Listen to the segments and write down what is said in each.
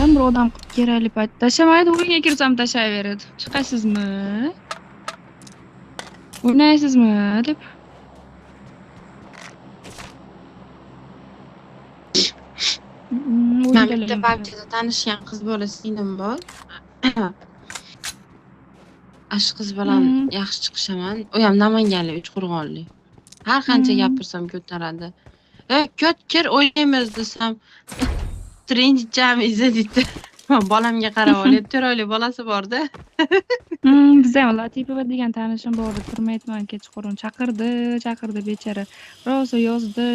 Bir odam kerakli payt tashlamaydi, o'yinga kirsam tashlayveradi. Chiqasizmi? O'ynaysizmi deb. Man bitta PUBG'da tanishgan qiz bola singlim bor. Ash qiz bilan yaxshi chiqishaman. U ham namanganlik, Uchqo'rg'onlik. Har qancha gapirsam ko'taradi. Ko't kir o'ynaymiz desam, rinjamiz deydi. Bolamga qarab olyapti, 4 oylik bolasi bor-da. Bizda ham Latipova degan tanishim bor edi, turmayapman kechqurun chaqirdi, chaqirdi bechara. Rosa yozdi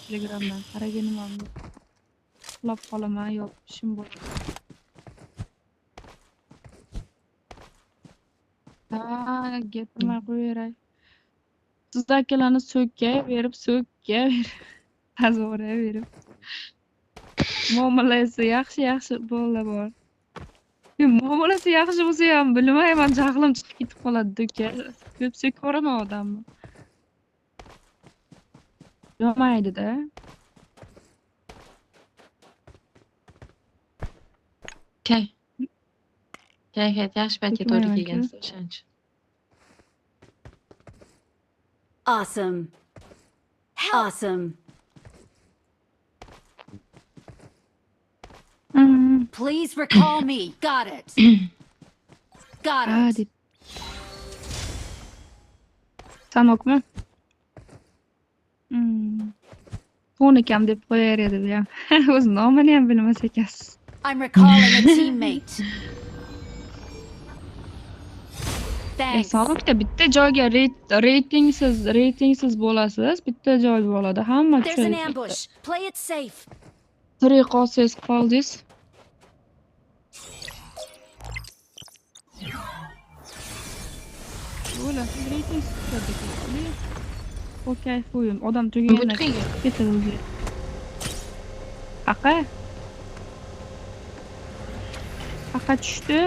Telegramdan. Qaraganim ham yo'q. Uxlab qolaman, yo'q, ishim bor. Ha, gapirmay qo'yaveray. Sizda akalarni so'kkaverib, so'kkaverib, tazvoraverib. Muomalasi yaxshi-yaxshi bolalar bor. Muomalasi yaxshi bo'lsa ham bilmayman, jahlim chiqib ketib qoladi uka. Ko'p so'kib yuboraman odamni. Yoqmaydi-da. Kayfiyat yaxshi paytga to'g'ri kelgansiz, o'shaning uchun. Awesome. Awesome. Please recall me. Got it. Got it. Sanokmi? To'nikam deb qo'yar edi bu ham. O'z nomini ham bilmas ekansiz. I'm recalling a teammate. Thanks. Sanokda bitta joyga reytingsiz bo'lasiz, bitta joy bo'ladi. Hamma There's an tushadi. ambush. Play it safe. Tirik qolsangiz qoldingiz. Bo'ladi, reytingsiz tushadi. O kayf o'yin. Odam tugagandan ketadi o'zi. Haqa? Haqa tushdi.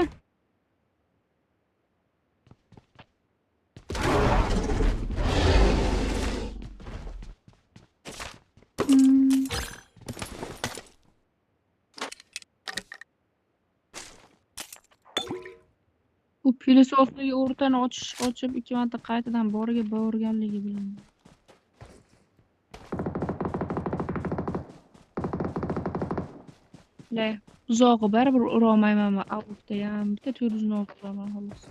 U filosofligi o'rtani ochib 2 marta qaytadan boriga borganligi bilan. Le, uzog'i baribir ura olmayman men, avtda ham bitta 406 uraman xolos.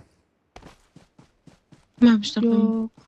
Men shunaqa. Yo'q.